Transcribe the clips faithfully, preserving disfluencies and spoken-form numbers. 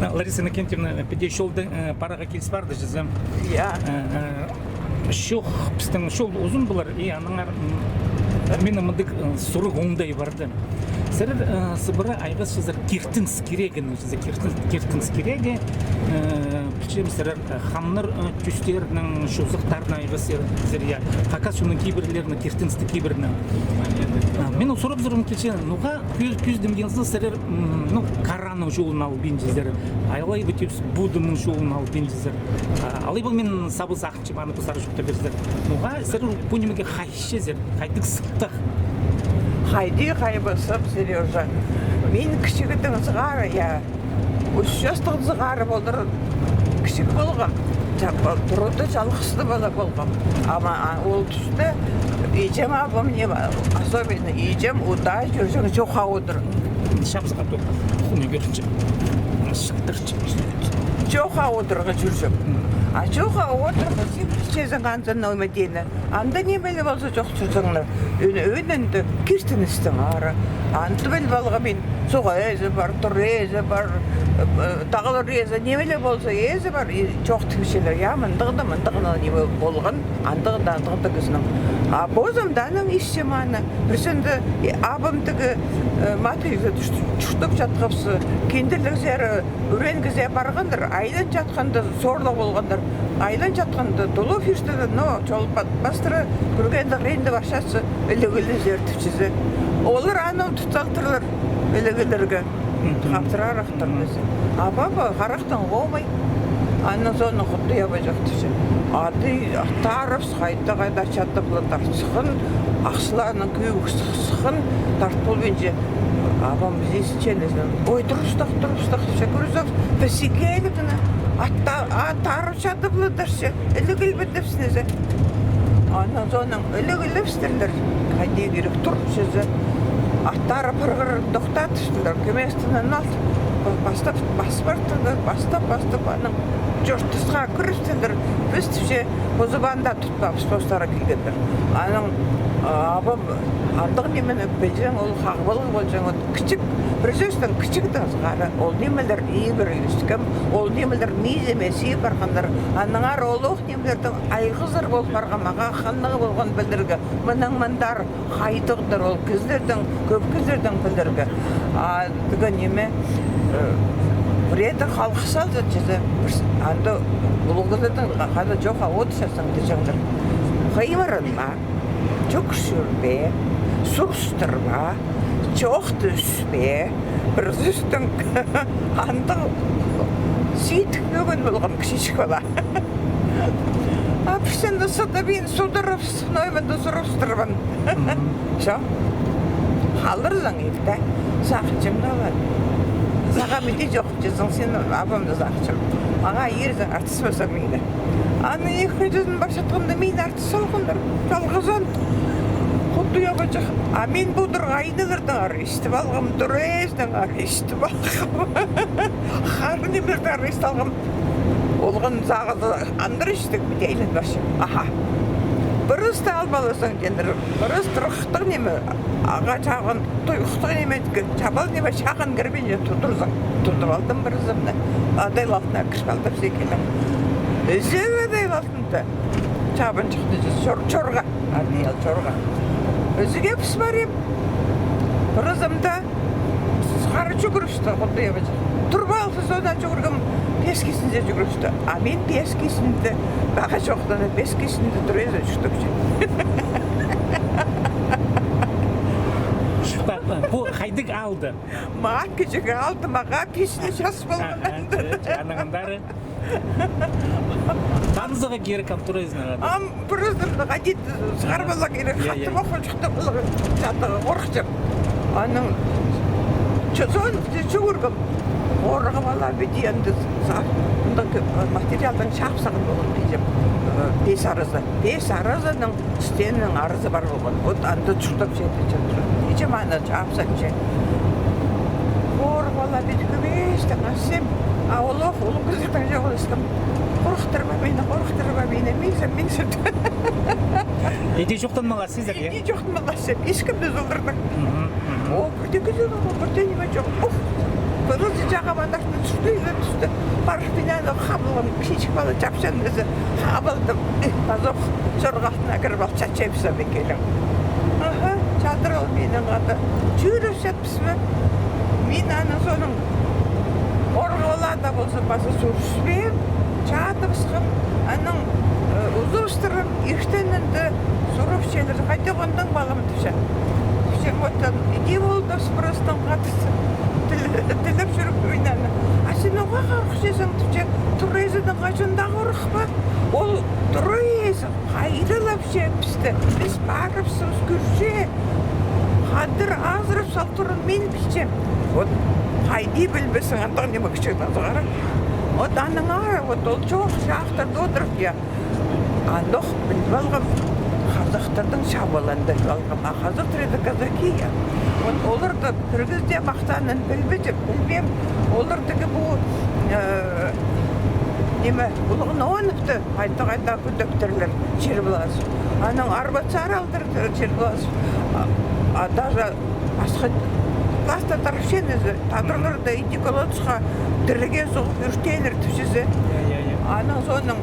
Лариса Иннокентьевна, піди чолда, э, парарға киліс парды чізе. Я. Э, э, чох, пістің чол узун полар, и аннаңар, м, мин мындағ, э, сурығ оңдай парды. Сірер, э, сыбыра айғасчазар Киртінс кирегінең, чізе Киртінс, Киртінс кирегі, э, пілчем, сірер, э, хамнар, э, тӧстерінең, чозахтарнаң айғасчазар, я. Хакас чонының кибірлерінең, Киртінстің кибірінең. А, мин сурап сурғым килче, ноға кӧ-, кӧзідімге алза, сірер, м, ну, Караның чолын албинчазар. Алай ба тіпче, Будымның чолын албинчазар. А, алай ба мин саба сағынчам, аны пазар чоохтап пирзер. Ноға сірер пу нимеге хайчазар, хайдағ сылтағ? Хайди хайбасам, Серёжа. Мин кічігдең сығара, я, ӱс частаң сығара полар кічіг полғам. Ча-, пу-, пурунда чалғысты пала полғам. Ама, а, ол туста иҷем-абам не ба-, особенно иҷем удаа чӧрҷең чоохха одырып. Чапсыға ту. Хуни кӧрінче. Шыттырча. Чоохха одырарға чӧрҷең. А чоохха одырарға син пілчезің анзын ниме теені. Анда ниме ле полза чоохтаҷаңнар. Ӧн-, ӧнінде Киртіністің ары. Анда піл полғам мин, суғ ээзі пар, тур ээзі пар, э, тағлар ээзі, ниме ле полза ээзі пар, и чоохтапчалар. Я, мындағ-да, мындағ-да ниме полған, андағ-да, андағ-да кізінің. А позымда анаң истім аны. Пірсінде, и, абам тігі, э, Матвейде чурт-, чуртап чатхабыс, киндірлігзер, ӱренгізер парғаннар, айлан чатханда соорлығ полғаннар. Айлан чатханда тулуп иртті, но чол па-, пастыра кӱргенде, хыринда парчатса, іліг-іліг сӧртіпчезе. Олар аны тут салтырлар іліг-ілерге. Хаптырарахтар нооза. А папа харахтаң хомай. Анаң соонаң худдуй абаҷахтар. Ады аттарыбыс хайда-хайда чатып ла тартысхан, ахсыларның кӧбізі сыххан, тарт полбинча. Абам пізе ченезінең: «Ой, турыстах, турыстах, че кӧрзек, піс ікӧлек ниме, атта-, аттарыбыс чатып ла тартча, іліг ілбеспін зе». Анаң соонаң іліг ілібістірлер, хайди кирек турчаза. Аттары пырғырын тохтат Кӧместің алды, па-, пастап, пас партырлар, пастап, пастап, анаң чуртасха кірібістірлер, піс тіпче, позыбанда тутпаабыс, постары килгеннер. Анаң, а, абам андағ нимені пілҷең, ол хағбалығ полҷаң, ол кічіг, пір сӧстең, кічігдең сығара, ол нимелер ибіре ӧскем, ол нимелер мизіме сии парғаннар, аннаңар ол ох нимелердең айғазар пол парған, мағаа хынығ полған пілдірге, мының мындар хайдағдыр ол кізілердең, кӧп кізілердең пілдірге. А тігі ниме, э, пірееде халых салза, тізе, пір с-, анда улуғ кізілердең хада чоохха одырчазың, тіҷеңнер. Хыймырынма, чӱгӱрчӱрме, сурыстырма, чоохты ӱспе, пір сӧстең, андағ сидік пӧгін полған кічіҷек пала. А пісті сыдабин, судырып, ноо мында сурыстырбын. Мгм. Всё. Халырзың ирте. Сағынчам, ну ладно. Сағам иди чох, чӧзің син, абамны сағынчам. Мағаа ирзің, артыспазың мині. Аны ікінҷізін парчатханда мин артыс салғаннар. Чалғызын. Худдуй абаҷах. А мин пудырға айнығырдаңар истіп алғам, тур ээзінеңер истіп алғам. Харын нимелердеңер истіп алғам. Олған сағызы андыр истік, піди айлан парча. Аха. Пырысты алып аларзың, тенір. Пырыс тырыхтығ ниме, ағаа чағын, туйғыхтығ ниме, чабал ниме, чағын кірбинче тудырзың. Тудып алдым пырызымны. Адайлар алтына кіріп алды піс ікӧлең. Ізіг адайлар алтында. Чабынҷыхты чор-, чорға. Адыял чорға. Ізіге піс парим. Пырызым даа сығара чӱгӱрісті, худдуй абаҷах. Турбалып соонаң чӱгӱргем, пес кизінде чӱгӱрісті. А мин пес кизінде, мағаа чоохтанып, пес кизінде тур ээзі чуртапчам. Пу хайдағ аалда? Мағаа кічіг аалда, мағаа пис-ле час полған. А, а, че, че, анаң андары? Танызарға кирек, ам тур ээзінең андағ. Ам пырызымны хайди сығарып аларға кирек, я, я, хатап ох, чоохтап аларға, чатыға хорыхчам. Анаң чо-, соон чӱгӱргем. Хорығып ала, піди анда са-, мындағ материалдаң чаап салған полған, піди, э, пес аразы. Пес аразының стенінің аразы пар полған. Вот анда чуртапчам, чатчам. Иҷем аны чаап салча. Хорығып ала, піди кӧместең асчам. А ол ох, улуғ кізілердең чоғыл ӧскем. Хорыхтырба мині, хорыхтырба мині, мин сам, мин сам. Иди чоохтанмаласчазар, я? Иди чоохтанмаласчам. Ишкімні зулдырдың. Мгм, мгм. О, пірдее кізі, пірдее ниме чох. Ух. Пызы чағам андар тӱсті, тӱсті. Парып, мин аны хабылғам, кічіҷек пала чапчан ізі. Хабылдым. Э, пазох чорғалтына кіріп ал, чачайып сабы келем. Аха, чадыр ол минің ады. Чӱріп чатпыс па? Мин аны соның орғылада болза паза сӱріспеем, чадыбысхам, анаң, э, узубыстырым, иртенінде сурапчалар, хайдағ оңдаң, балам, тіпче. Тіпчем, вот, ан, иди ол да сыбырастаң хатыс тіл-, тілеп чӧріп ойнаны. А син оға хорыхчазың, тіпче, тура ээзінең хаҷан даа хорыхпа. Ол тура ээзі хайраллапча пісті. Піс парыбысхабыс кӧрче. Хадыр азырап сал турын мин пілчем. Вот хайди пілбессің, андағ ниме кічігдең сығара. Вот аннаңар, вот ол чох чахтарда одырып, я. Андох піліп алғам, хазахтарның чабыланды піліп алғам. А хазахтар это казаки, я. Вот оларны пір кізі дее махтаанын пілбеҷем, пілбеем. Оларнікі пу, э, ниме, улуғ Онопты хайда-хайда кӱдектірлер, чир палазы. Анаң Арбатсар алдырлар, чир палазы. А, а даже пасха класста тарапчаң ізі, тадырларны иди колодцха тіріге соғып ӱртеелер тіпчезі. Я, я, я. Анаң соонаң,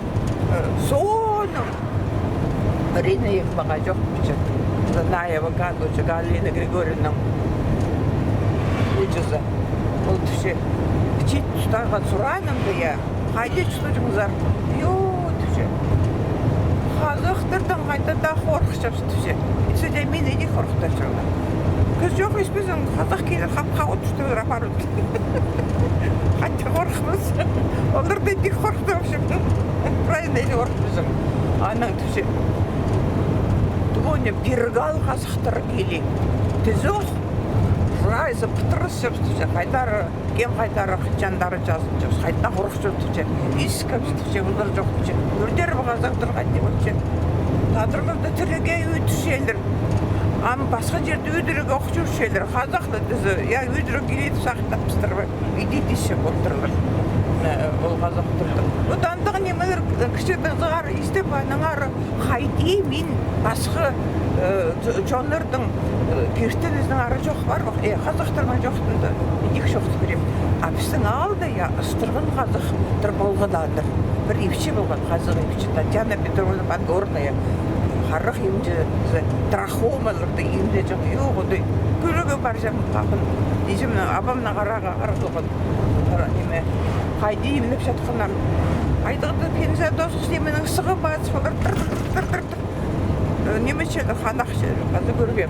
э, соонаң Рина Ефимовна чох, пічет. Занаева Галина, Галина Григорьевна. Ӱчізі. Ол тіпче, чит тустарға сурғанымда, я. Хайди чуртаҷаңзар? Йо, тіпче. Хазахтардаң хайда даа хорыхчабыс, тіпче. Итсе дее мин иди хорыхтапчам. Кізі чох, испезің, хазах килер, хапха от тӱстеп апарып. Хайда хорыхпас. Оларны иди хорыхтапчам. Правильно, иди хорыхпаҷаң. Анаң тіпче. Тоғынча пиргал хазахтар киле. Тізох. Прайзы пытырысчабыс, тіпче. Хайдар Кем хайдар, хачандар чазынчабыс, хайда хорыхчабыс тіпче. Искебіс тіпче, олар чох тіпче. Ӱрдер база хазахтар хайди полча. Тадырларны тіріге ӱдірчелер. Ам пасха чирде ӱдірерге ох чӧрчелер. Хазахты тізе, я, ӱдірерге киледі, сағынчабыстыр ба. Иди тізіп одырлар. Э, ол хазахтарны. Вот андағ нимелер кічігдең сығара истеп, аннаңар Хайди мин пасха, э, чо-, чоннарның, э, киртінізінің ары чох пар ба? Э, хазахтарның чох тында, идӧк чох тіп пирем. А пістің аалда, я, ыстырған хазахтар полғаннар. Пір ипчі полған, хазах ипчі, Татьяна Петровна Подгорная. Харах имҷі, трахомаларды имҷеҷең. Ох, одай. Кӧрерге парҷам, хакын. Иҷемнің, абамның харағы, харах полған. Хара, ниме, хайди имлеп чатханнар. Хайдағ-да пенза досхыс, нименің сығып, Олар тыр-тыр-тыр-тыр-тыр. Э, ниме чӧрді, ханах чӧрді, хаза кӧргем.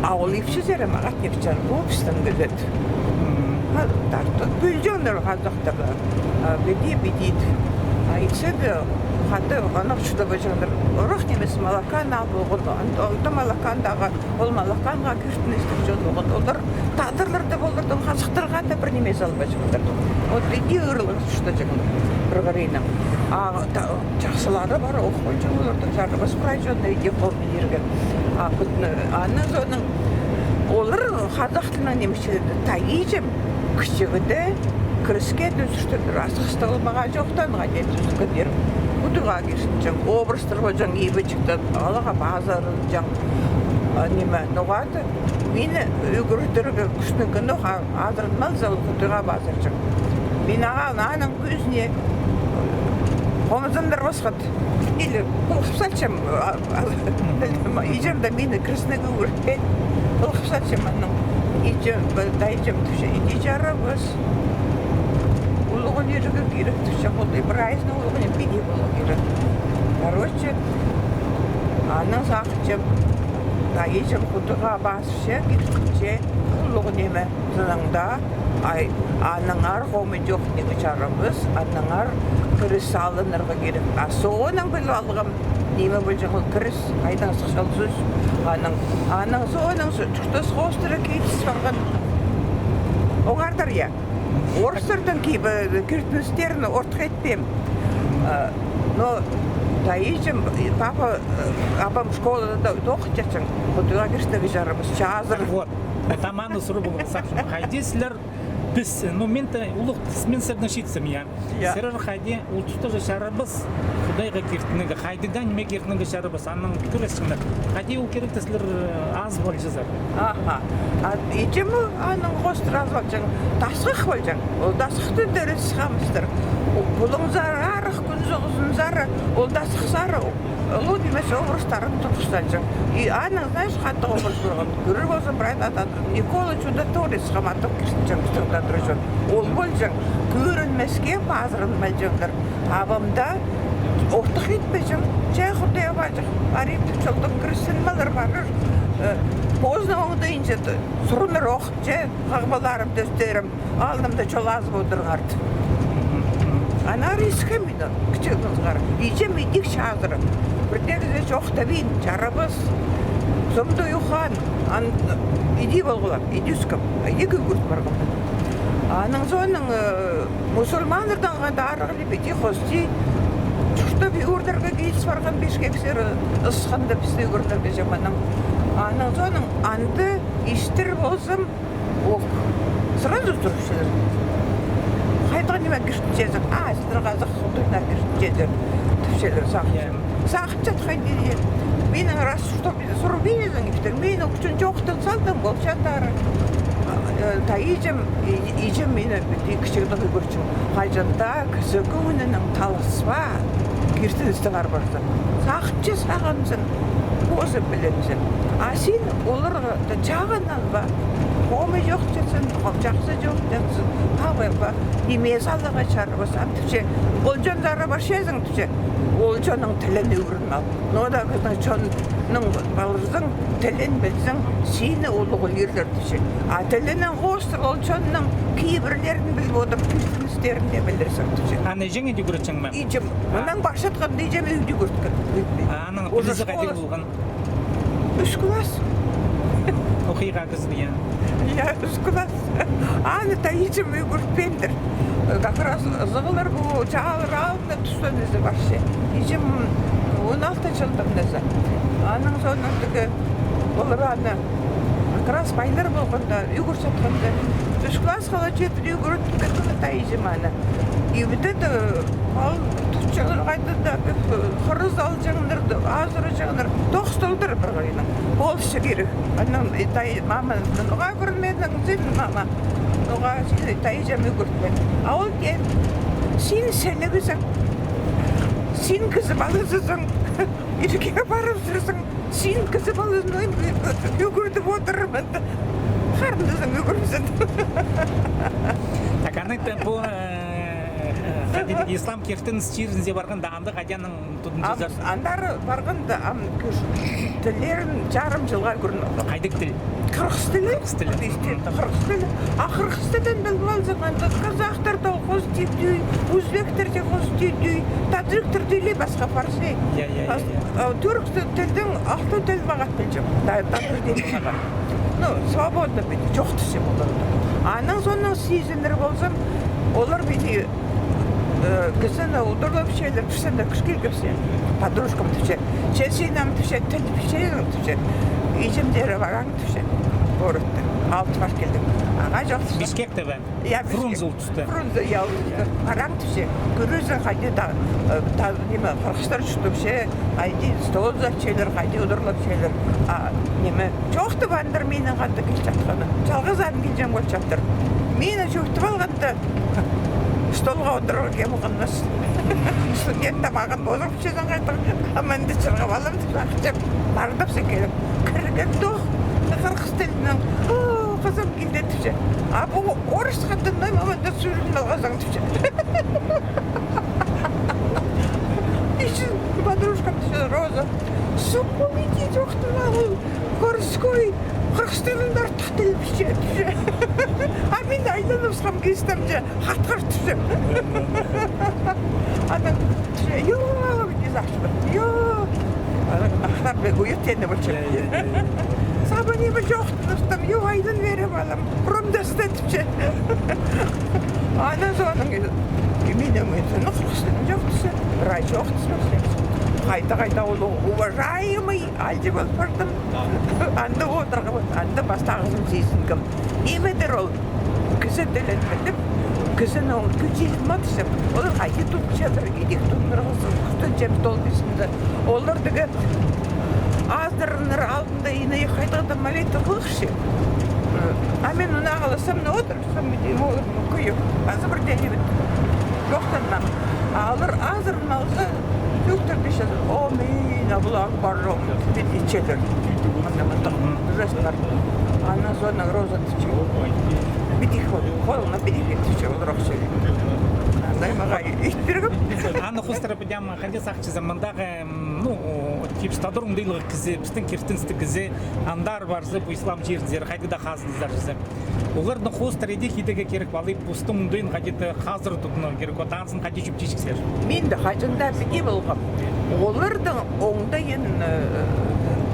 А ол ипчізер, мағат ипчізер, пу пістің кізі. Мгм. Ха, тартып, пілҷеңнер хазахтарға. А, піди, піди. А итсе дее, хада, аны чуртабаҷаңнар. Ырах нимес, Малакан аал полған. Ан-, анда Малакандағы, ол Малаканға киртіністіг чон полған. Олар тадырлар даа, оларның хазахтарға даа пір ниме салбаҷаңнар. Вот иди ырлығ чуртаҷаң пір хариннаң. А та-, чахсылары пар, ох, полҷаң оларның чарабас прай чонны иди хол ирген. А кӱтні, аның соонаң олар хазах тілінең нимес чіли, тайҷым кічігде кіреске тӱзіртір, асхыстығ ол мағаа чохтанған, тӱзіртір. Худайға киртінҷең, образтар полҷаң, ибіҷектер, алаға пазарылҷаң. А, ниме, ноға-да, мині ӱгредерге кӱстенген ох, а, азыранмаза, ол Худайға пазарҷаң. Мин ағаа, аның кӧзіне хомзындырбасха, или пылғап салчам, а, а, иҷем дее мині кіресінерге ӱгретпеен, пылғап салчам анаң. Иҷем, тайҷым тіпче, иди чарабас. Улуғ ӧнерге кирек тіпче, Худай прайзына улуғ ӧнер, піди поларға кирек. Короче, анаң сағынчам, тайҷым Худайға пазарҷа, киртінҷе, улуғ ниме. Сыннаң даа, ай, аннаңар хомай чох ниме чарабас, аннаңар кірес салынарға кирек. А соонаң піліп алғам, ниме полҷаң ол кірес, хайдаң сыхча ол сӧс. Анаң, анаң соонаң со-, чуртас хоостыра киліс парған. Оңардар, я. Орыстарның кибі, киртіністерін ортых итпеем. А, но тайҷым, папа, э, абам школада тоғынчатчаң, Худайға киртінерге чарабас, чазыр. Вот. Вот ам аны сурығ поларға сағынчам. Хайди сірер Піс, ну, мин дее улуғ, мин сірернең чиитсем, я. Я. Сірер хайди ол туста чарабас Худайға киртінерге, хайдағ даа ниме киртінерге чарабас, анаң кӧрерзің. Хайди ол киректі сірер, э, азып алчазар? Аха. А, иҷем ол, анаң хоостыра азып алҷаң. Тасхах полҷаң. Ол тасхахты дее ырысхабыстыр. Ол пулуңзар арах, кӱн сығызынзар, ол тасхахсар, ол ниме, образтарын турғыс салҷаң. И анаң, знаешь, хатығ образ парған. Кӧрер ползаң, прай тадыр. Никола Чудотворец хам аттығ киртінҷең пістің тадыр чон. Ол полҷаң, кӧрінмеске пазырынмаҷаңнар. Абам даа ортых итпеҷең. Че, Худайға пазох, парим тіп, чолдаң кірістім, маллар парар. Э, позының оңдайынҷа сурынар ох, че, хағбаларым, тӧстерім, алнымда чол азып одырыңар тіп. Аннаңар искем мин, кічігдеңер. Иҷем идӧк чазыра. Пірдеезі чоохтабин, чарабас. Сомда юхан, ан, иди полғылар, иди ӧскем, иди кӧгӱрт парғам. Анаң соонаң, э, мусульманнардаң хада арығлап, иди хости. Чуртап ӱгренерге киліс парған Бишкексер, ысханда пісті ӱгренерге чаманаң. Анаң соонаң анда истер ползам, ох, сразу турчалар. Хайдағ ниме киртінчезің? А, сірер хазах худуйнар киртінчезер, тіпчелер, сағынчам. Сағынчатхан дее. Минің раз, что сурбинезің, иптер, минің ӱчӱн чоохтан салдың, полчатар. Э, тайҷам, и-, иҷем мині кічігдең ӱгретчең. Хайҷан-да кізі кӧңнінең таласпа, киртіністең аар парза. Сағынча сағынзын, позы пілінзін. А син оларға даа чағыннанба. Хомай чоохтаҷаң, хомай чахсы чоохтаҷаң. Хомай ба, ниме саларға чарабас, ам тіпче. Ол чонзар парчазың, тіпче. Ол чонның тілін ӱгрен ал. Но даа кізінің чонның палырзың, тілін пілзең, сині улуғлирлар, тіпче. А тілінең хоостыра ол чонның кибірлерін піліп одырып, киртіністерін дее пілерзің, тіпче. Аны іҷең ӱгретчең ме? Иҷем. Мынаң парчатханда иҷем ӱгреткен. А аның уже пілізі хайдағ полған? Ӱс класс. Ох, игі кізі, я. Я, ӱс класс. Аны даа иҷем ӱгретпеендір. Как раз сығалар пу чаалар алнында тустан ізі парча. Иҷем он алты чылдаң ізі. Анаң соонаң тігі олар аны как раз пайлар полғанда, ӱгретчетхенде, ӱс класс хала читіре ӱгреткен таа иҷем аны. Ибде дее ол тутчаңнар хайда даа, хырыс алҷаңнар, азыраҷаңнар, тоғыс толдыр пір хыриннаң. Полысча кирек. Анаң, э, тай, мама, ноға кӧрмедің, син, мама, ноға син, тайҷам ӱгретпеен. А ол тее, син сілігізің, син кізі палазызың, ирге парыбызарзың, син кізі палазың, ой, ӱгредіп одырармын. Харындазың ӱгрензін. Так, анаң пу, э, э, ислам киртініс чирінзер парғанда, анда хайди аның тудынҷазар? Андар парғанда, ам, кӱс, тіллерін чарым чылға кӧрін. Хайдағ тіл? Хырғыс тілі. Хырғыс тілі. Хырғыс тілі. А хырғыс тілін піліп алзаң, анда казахтар даа хости тӧӧй, узбектер дее хости тӧӧй, таджиктер дее, пасха парсы. Я, я, я, я. А, тӱрк тілнің алты тіл мағат пілчем. Та-, таджик тіл мағат. Ну, свободно пит, чоохтасчам оларнаң. Анаң соонаң сизінер ползам, олар мині, э, кізіні удурлапчалар, пістерні кӱскелгепсе, подружкам тіпче. Че син ам, тіпче, тіл пілчезің, тіпче. Иҷемдері параң, тіпче. Городта. Алты пар килдім. Ағаа чоохтасчам. Бишкекте бе? Я, Фрунзе ол туста. Фрунзе, я, ол туста. Параң, тіпче. Кӧрерзің, хайди та, э, та, ниме, хырғыстар чуртапча, хайди стол ызапчалар, хайди удурлапчалар. А, ниме, чоохтабааннар минің хада килчеткенін. Чалғызаан килҷең полчатыр. Мині чоохтап алғанда, столға удурарға кем хынмас. Студент тамағын позырып чезен хайдағ, а мында чырғап алам тіп, ахчам. Пардым сиккелем. Кіргенде ох, хырғыс тілінең, о, хызым килді тіпче. А пу орыс хатыннаң мында сӱрін алғазаң тіпче. Ещё подружкам тіпче, Роза, сом пол иди чоохтап ал, городской, хырғыс тілінең артых тіл пілче тіпче. А мин айланыбысхам кистімҷе, хатхар тіпче. Анаң тіпче, йо, не знаю, что, йо. Анаң ахтап, уйаттанып полча. Я, я, я, я. Саба ниме чоохтаныбыстым, йо, айлан пиріп алам. Промдасты тіпче. Анаң соонаң, э, минің ӧӧнім хырғыс тілінең чоохтасча, прай чоохтаспас. Хайда-хайда ол уважаемый алҷа пол пардым. Анда одырғам, анда пастағызын сизінгем. Ниме-дір ол? К-, Кізі тілін піліп, кізінің кӱчізін матчам. Олар хайди тутчалар, идӧк тудынарға кӱстенчем стол пістінде. Олар тігі азыранар алдында ине хайдағ-да молитва хығырча. А мин мына ағыласам, не одыр. Сам піди, олар кӧйіп, азы пірдеңе пит. Чоохтанмаам. А олар азыран алза, тӧктірді чазы, о, мин, а пулар паром, піди чедір. Мында, мында, жестер. Анаң соонаң роза тіче. Піди хол, холына піди тіче, олар ох чедір. Андай мағаа ит пиргем. Аны хоостыра піди ам хайди сағынчазың, мындағы, м, ну, о, типстадыр оңдайлығ кізі, пістің киртіністіг кізі, андар парза, пу ислам чирінзер, хайди даа хазынзар чізе. Оларның хоостыра идӧк идерге кирек, алай постың оңдайын хайди-да хазыр тудынарға кирек, вот анзын хайди чӧптеҷіксер. Мин дее хаҷан даа піди полғам. Оларның оңдайын, э,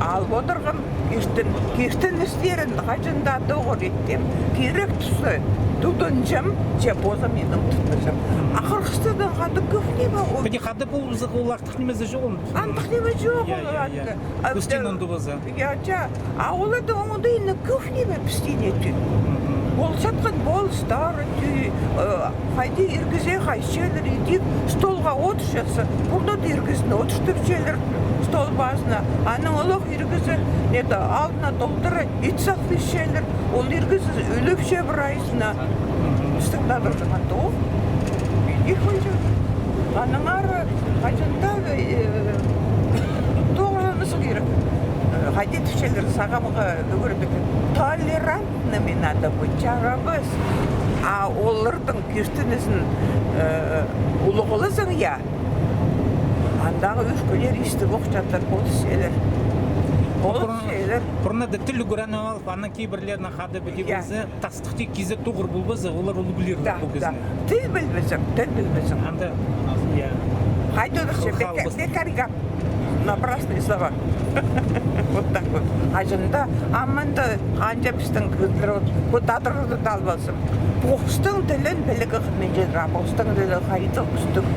алып одырғам, киртін-, киртіністерін хаҷан даа тоғыр иттім. Кирек туса, тудынчам, че позым ниме тудынчам. Ахырғызы даа хада кӧп ниме ол. Піди хада полза, ол артых нимезі чоғыл. Андағ ниме чоғыл, я, я, я. Анда. Кӱстең оңдайы полза. Я, ча. А оларның оңдайына кӧп ниме пістең тӱӱ. Ол чатхан полыстары тӱӱ, э, хайди иргізе хайчалар, идӧк столға одырчатса, пурнада иргізін одыртырчалар стол пазына. Анаң олох иргізі, не-да, алдына толдыра ит салып итчелер. Ол иргізі ӱлепче прай на. Пістің тадарҷаңа тоғ. Иди хонҷа. Аннаңар хаҷан даа, э, тоғыранызың кирек. Э, хайди тіпчелер, сағамға ӱгредіг. Толерантными надо быть, чарабас. А оларның киртінізін, э, улуғлазаң, я, андағы ӧскілер истіп ох чатыр, ол сілер. Ол сілер. Пурнада тіл ӱгреніп алып, анаң кибірлеріне хада піди полза, тастыхти кизе тоғыр полбаза, олар улуғлир пу кізіні. Тіл пілбезең, тіл пілбезең. Анда, я. Хайди одырча, бекер, бекер гап. Напрасные слова. Вот так вот. Хаҷан даа, аманда, анҷа пістің кізілер, вот, вот адырды талбалзым. Постың тілін піліг хынминчелер, а постың тілі хайдағ кӱстіг.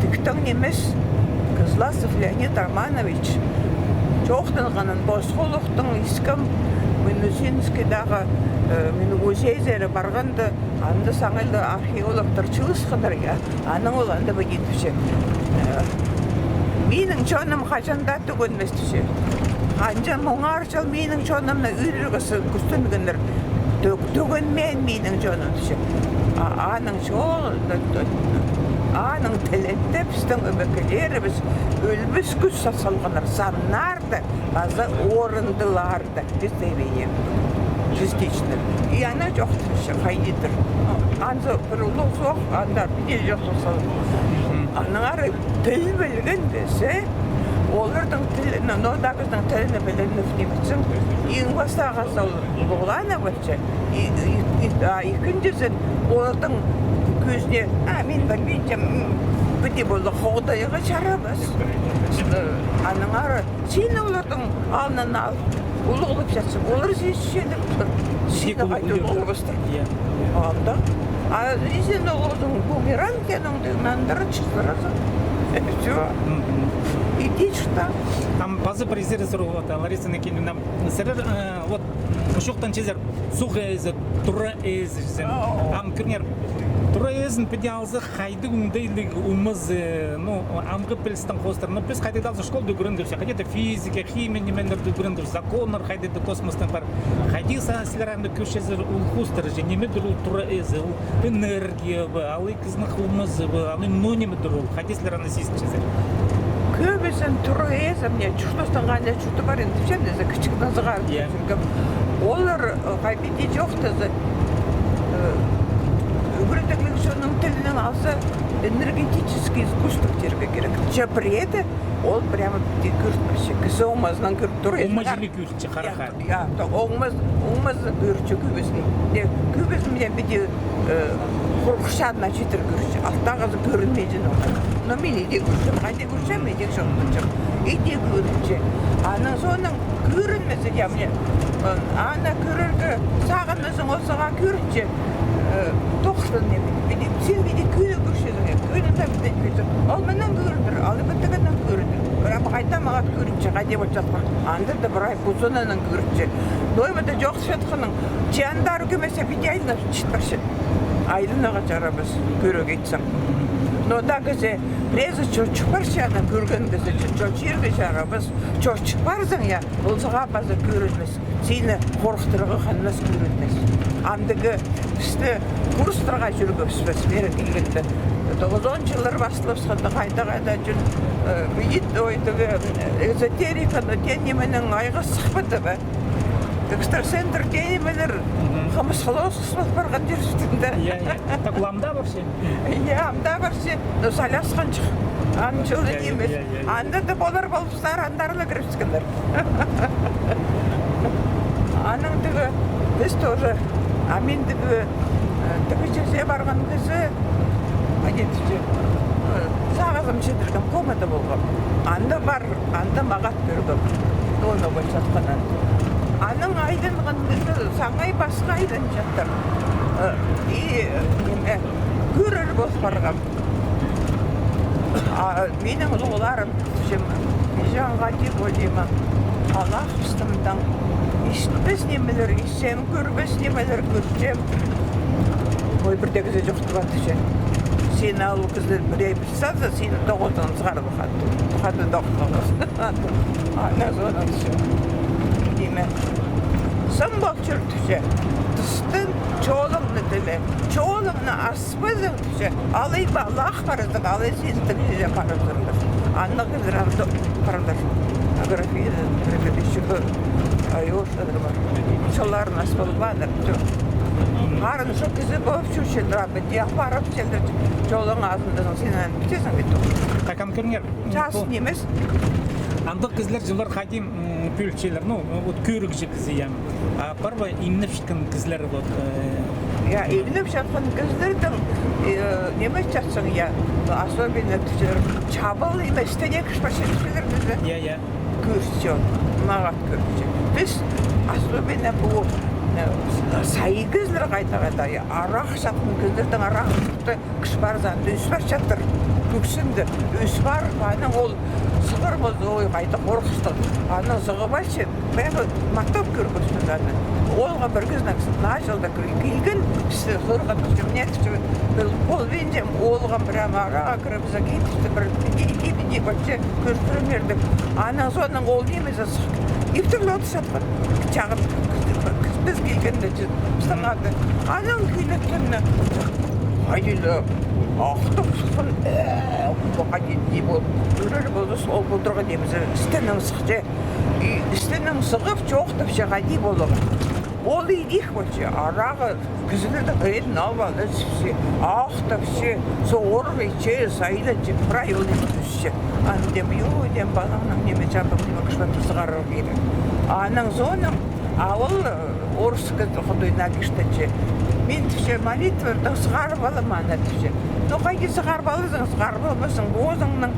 Тиктең нимес, Кызласов Леонид Романович чоохтанғанын пос холох Тың искем, Минусинскийдағы, э, мин музейзер парғанда, анда саңай ла археологтар чыылысханнар, я. Анаң ол анда піди тіпче. Э, минің чоным хаҷан даа тӱгенмес тіпче. Анҷа муңар чыл минің чонымны ӱрерге кӱстенгеннер. Тӱг-, тӱгенмеен минің чоным тіпче. А, аның чо-, аның тілінде пістің ӧмекелерібіс ӧлбес кӱс са-, салғаннар. Саннар да, паза орындылар да, представление частично. И ана чоохтанча, хайдидыр. Анзы пір улуғ соох, анда піди чоохтан салып. Аннаңар тіл пілген кізі, оларның тілі, но, но дагыстың тілін пілген ниме итсең, иң пастағы сол улуғланып парча, и, и, и, а, ікінҷізін оларның кӧзіне, а, мин пілбинчем, м, піди полар, хоғдайға чарабас. Аннаңар син оларның алнын ал, улуғлапчатсың, олар сизінчелер, син хайди улуғлапчатсың. Анда. А син оларның бумеранг тенің де нандыра чыхтыразың. Всё. Иди чыхта. Ам пазы пір изере сурығ, вот, Лариса Никитина, сірер, э, вот, чоохтанчазар, суғ ээзі, тура ээзі чізе. Ам кӧріңер, тура ээзін піди алза, хайдағ оңдайлығ омазы, ну, амғы пілістең хоостыра. Ну, піс хайдағ-да алза школада ӱгрендібіс, хайди-да физика, химия нимелерні ӱгрендібіс, законнар хайди-да космостаң пар. Хайди сірер аны кӧрчезер ол хоостыра, че нимедір ол тура ээзі, ол энергия ба, алай кізінің омазы ба, алай, ну, нимедір ол, хайди сірер аны сизінчезер? Кӧбізін тура ээзі, мына чуртастаң анда чуртап парған тіпчем, ізі кічігдең сығара. Олар, э, хайди чоохтаза, э, ӱгредігліг чонның тілінең алза, энергетический искусство тирге кирек. Че пірее дее ол прямо піди кӧрінмесче. Кізі омазынаң кӧріп тур. Омазынаң кӧрінче, харахха. Я, то, омаз-, омазы кӧрче кӧбізін. Не, кӧбізін мына піди, э, хурғысчаң на читір кӧрче. Алтағызы кӧрінмеҷең олар. Но мин иди кӧрчем, хайди кӧрчем, иди чоохтанчам. Иди кӧрінче. Анаң соонаң кӧрінмезі, я, мына, э, аны кӧрерге сағынмазаң, ол сағаа кӧрінче. Э, тоғыстаң ниме, піди, син піди кӧні кӧрчезің, кӧні дее піди кӧрчезің. Ол мынаң кӧрінер, ал підігінең кӧрінер. Прямо Хайда мағат кӧрінче, хайди полчатхан. Анда даа прай пу зонанаң кӧрінче. Ноо ниме дее чоохтапчатханнаң, че андар кӧмес, обидно чит парча. Айланарға чарабас, кӧрерге итсең. Но даа кізі, пірее чо-, чоохтап парча, аны кӧрген кізі, чо-, чо-, чирге чарабас, чоохтап парзаң, я, ол сағаа паза кӧрінмес. Сині хорыхтырарға хынмас, кӧрінмес. Андағ пісті курстарға чӧргебіс, піс пеер килгенде. Тоғызон чыллар пасталыбысханда, хайда-хайда чӧр, э, ит, ой, тігі, э, эзотерика, но тем не менее, айғас сыхпады ба? Экстрасенстер тем не менее, хымысхалығ пол парған чир ӱстӱнде. Я, я. Так, ламда вообще? Я, ам даа парча, но сайласханҷых. Аны чылы нимес. Анда даа полар полыбызар, андар ла кірібіскеннер. Анаң тігі, піс тоже, а мин тігі, э, тігі чирзер парған кізі, а, ниме тіпче, э, сағызым читірген комната полған. Анда пар, анда мағат кӧргем. Тоны полчатханын. Анаң айланған кізі саңай пасха айланчатыр. Э, и, э, ниме, кӧрер пол парғам. А минің улуғларым, тіпчем, иҷең хайди полима, алахпыстымдаң, истпес нимелер истчем, кӧрбес нимелер кӧрчем. Ой, пірдее кізі чоохтап ат, тіпче. Сині ол кізілер пірее пілче, сині тоғызын сығарып хат. Хат тоғызын. Ана зонын тіпче. Ниме. Сым пол чӧр, тіпче. Тыстын чолыңны тіле. Чолыңны ас Паза, тіпче, алай ба, алай ах парзаң, алай син тігіле парзаң. Аннаң кізілер анда паралар. Аграфида, передачаға, айоштар бар. Чолларын ас полбааннар, чо. Харын чо кізі полып чӧрчелер, а піди апарып чӧрчелер, чолың азында син аны пілчезің бе. Так, ам кӧріңер. Час нимес. Андағ кізілер чыллар хайди, м, пӧлчелер, ну, вот кӧрігҷі кізі, я. А пар ба имнепчеткен кізілер, вот, э, я, имнепчеткен кізілернің, э, ниме чатсаң, я, особенно тіпчелер, чабал ниме істенек шпашетчелер кізі. Я, я. Кӧрче, мағат кӧрче. Піс особенно пу, э, сайы кізілер хайда-хайда, я, арах чатхан кізілернің арахты Кӱс парза, анда ӱс парчатыр, кӱксінде ӱс пар, анаң ол сығар полза, ой, хайда хорғыстығ. Анаң сығып алча, прямо махтап кӧргебіс аны. Оолғы пір кізінің начал да кір-, килген, пісті хығырған, тіпче, мына, тіпче, полбинчам, оолғы прямо араға кіріп, за китіпті, пір піди, піди, піди, вообще кӧріп турам, тіп. Анаң соонаң ол ниме Ибдірле одырчатхан. Чағын кізі килгенде, пістің анда. Анаң килеткен. Хайди-да ахтап сыххан. Э, хайди-да ол. Ӱрер полза, ол полдырған нимезі істенең сыхча. И істенең сығып, чоохтапча, хайди поларға. Ол идӧк полча, арағы кізілернің хырин алып алча, ахтапча, сорғапча, сайлапча, прай ол ниме тӱсче. Аны тіп, ё, тіп, палаңның ниме чабал ниме кӱс пар, сығарарға кирек. Анаң соонаң, а ол, э, орыс кізі Худойнаң киштенче. Мин тіпче, молитвадаң сығарып алам аны тіпче. Но хайди сығарып аларзың, сығарып алмассың, позыңның.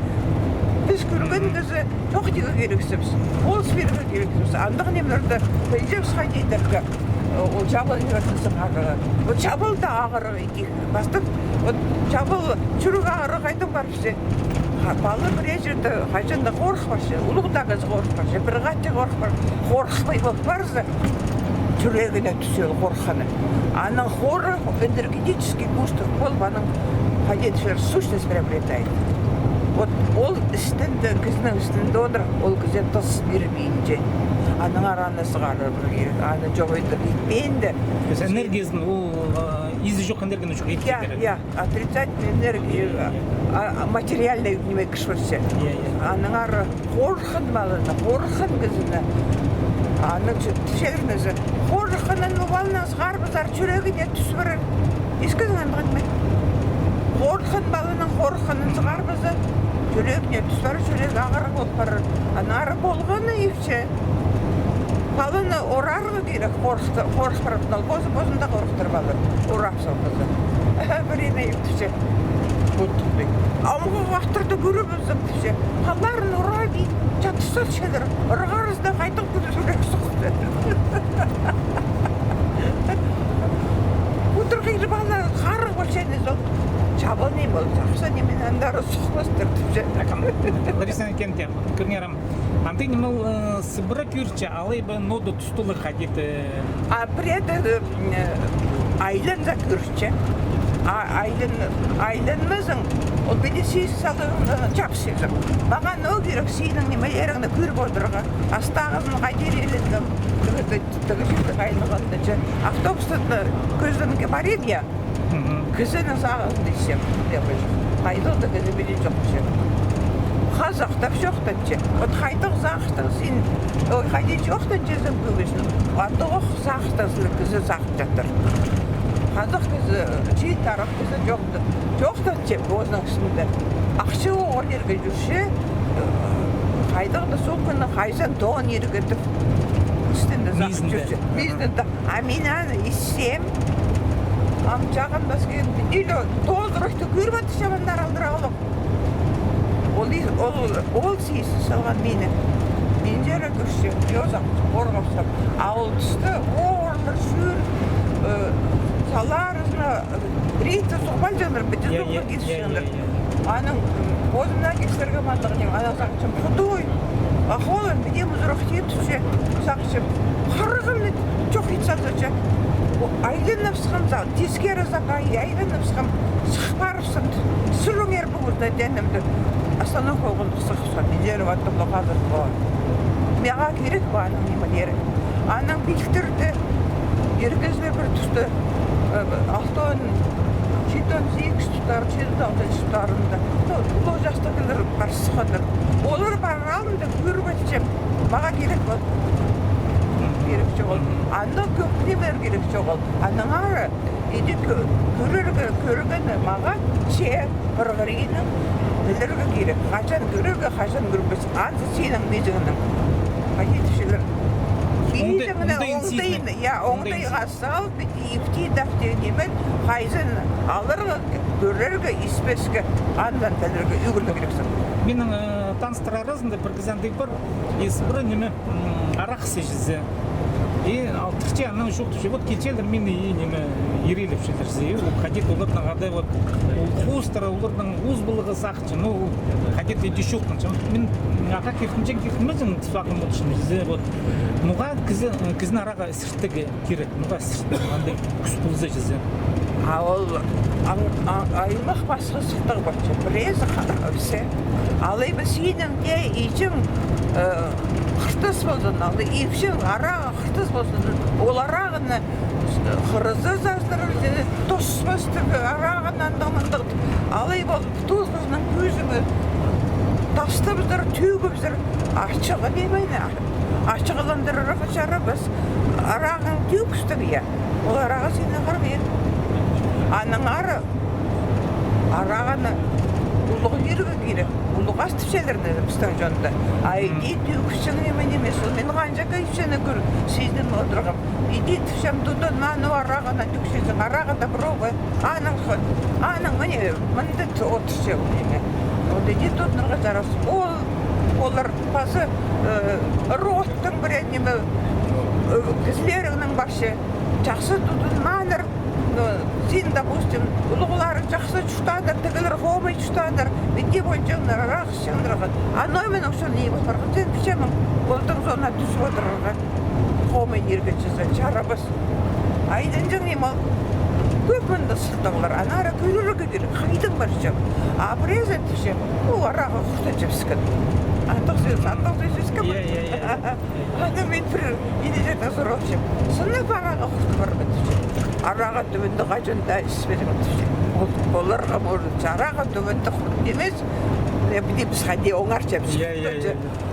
Піс кӧрген кізі чоохтирға кирексібіс. Полыс пирерге кирексібіс. Андағ нимелерні пілчебіс хайди идерге. Ол чабал нимезін сығарарға. Ол чабал даа ағырығ идӧк. Пастап, вот, чабал чӱрек ағырығ хайдаң парыбысча. Ха, пала пірее чирде хаҷан даа хорых парча, улуғ даа кізі хорых парча, пір хати хорых пар, хорыхпай пол парза, чӱрегіне тӱсче ол хорыхханы. Анаң хорых энергетический бустер полып, анаң хайди тіпчелер, сущность приобретает. Вот ол істінде, кізінің істінде одыр, ол кізі тыс пирбинче. Аннаңар аны сығарарға кирек, аны чоғыдыр итпинче. То есть энергиязын ол, э, изі чох энергияны чох итсе керек. Я, я, отрицательная энергия, а, а, материальный ниме кӱс парча. Я, я. Аннаңар хорыххан паланы, хорыххан кізіні. Анаң чӧ-, тіпчелер ниме, хорыхханын ол паланың сығарыбызар, чӱрегіне тӱс парар. Искезің андағ ниме. Хорыххан паланың хорыхханын сығарыбызар, чӱрегіне тӱс парар, чӱрек ағырығ пол парар. Аннаңар полғаны ипче. Паланы орарға кирек, хорых-, хорых парар, ол позы-, позын даа хорыхтырып алар. Орап салғазы. Пірее ипче. Амғы уақыттарда кӧріп алзам, тіпче. Палаларын орап, и чатырчалар. Ырғарза, хайдағ кӱлізірек сыхты. Удур хыйры пала харығ полча ниме ол. Чабал ниме Ол чахсы ниме, андар сухластыр тіпче. Лариса Иннокентьевна, кӧріңерім, андағ ниме ол, э, сыбыра кӧрче, алай ба нода тустығ хайди-да? А пірееде, э, айланза кӧрче. А айлан-, айланмазаң, ол піди сизін салғанда чапсызың. Мағаа ноо кирек, синің нимелеріңні кӧріп одырарға. Астағызын хайди илеткем, тігі, тігі чирде айланғанда че. Автобуста кӧзідімге парим я. Кізінің сағызын тізем, тіпче. Хайдағ даа кізі пілген чох, тіпче. Хазахтап чоохтапча. Вот хайдағ сағыстығ син, ой, хайди чоохтанчазың кӧбізін. Андағ ох сағыстығ сіліг кізі сағынчатыр. Хазах кізі, чиит тарах кізі чоохта-, чоохтанча позының істінде. Ахча оғар ирге чӧрче, э, хайдағ даа сумканы хайзын тоғын ирге тіп, істінде сағын чӧрче. Мизінде. Мизінде. А мин аны исчем, ам чағын пас килді. Или толдырыхты кӧріп атчам, андар алдыра алып. Ол и-, ол, ол сизін салған мині. Мин чирі кӧрчем, йозам, хорғапчам. А ол туста оғырлар чӧр, э, саларына, э, рейдті суғып алҷаңнар, піди суғып килчеңнер. Анаң, м, позымнаң кӧзідерге мандағ ниме, анаң сағынчам, худой, а холын піди музырах тиртіпче, сағынчам, харығымны чох ит салза че. О, айланыбысхам, тискері сағай, айланыбысхам, сых парыбысхам, сӱріңер пу кӱзде теенімде, остановка полған, сығыбысхам, мин чирі аттым ла хазыр полар. Мағаа кирек пе аның нимелері? Анаң пилтірді, ир кізілер пір туста, э, алтон, читон сигіс тустар, читон алты тустарында. Ну, улуғ частығ кізілер парыбысханнар. Олар парар алдында кӧріп атчам. Мағаа кирек ол. Кирек чоғыл. Анда кӧп нимелер кирек чоғыл. Анаң ары, иди кӧ-, кӧрерге, кӧргені мағаа че пір хыриннаң пілерге кирек. Хаҷан кӧрерге, хаҷан кӧрбес. Анзы синің мизіңнең. Хайди тіпчелер. Мизіңнең оңдайын, я, оңдайға сал, піди ипти тап теен ниме, хайзын аларға, кӧрерге, испеске, аннаң пілерге ӱгренерге кирексің. Минің, э, таныстар аразында пір кізі андағ пар, ис пар, ниме, м, арах ісче. И алтыхча, анаң чоохтапча, вот килчелер мині, и ниме, иреелепчелер. И ол хайди-да оларның адай, вот, ол хоостыра, оларның ус пылығы сағынча, ну, хайди-да иди чоохтанча. Мин арах иртінҷең, иртінмеҷең, сағын вот шын, вот. Ноға кізі, кізіні арахха іртіг кирек, ноға андағ кӱс полза чізе. А ол аң-, а-, аймах пасха сылтағ полча, пірезі ха-, все. Алай ба синің дее ипчің, э, хыртыс ползын, алай ипчің, арағы хыртыс ползын, ол арағыны хырызы саздырар, тоспастығ арағыны андағ-мындағ. Алай полып, туғызының кӱзіңі тастабызар, тӧгібізер, ачығ нимені, ачығландырарға чарабас. Арағың тӧгістіг, я. Ол арағы сині харбир. Анаң ары арағыны улуғ ирге кирек. Улуғ ас тіпчелер ниме пістің чонда. А иди тӧгістіг ниме нимес. Ол мин ханҷа кӧрчем, кӧр, сизін одырғам. Иди тіпчем, тудын, аны арағына тӧкчезің, арағына пробы. Анаң хо-, анаң міне, мында т-, от тіпче ол ниме. Ол иди тудынарға чарас. Ол, олар пазы, э, родтың пірее ниме, э, кізілеріңнің парча. Чахсы тудынманнар, ну, син, допустим, улуғларың чахсы чуртааннар, тігілер хомай чуртааннар, мин дее полҷаңнар, арах ісчеңнер. А номинің чон ниме парған, син пічемің, олтың соонда тӱзіп одырарға. Хомай ирге чізе, чарабас. Айланҷаң ниме ол. Кӧп мында сылтағлар, аннаңар кӧрерге кирек, хайдаң парҷаң. А пірезі тіпче, ну, арағы хуртаҷаң піскен. Андағ сӧс, андағ сӧс іске. Аны мин пір иди чирде сурапчам. Сынап арағы хурт пар ба, тіпче. Арағы тӱбінде хаҷан даа іспеҷең, тіпче. Ол, оларға, может, арағы тӱбінде хурт нимес, не пілейміс, хайди оңарча піс.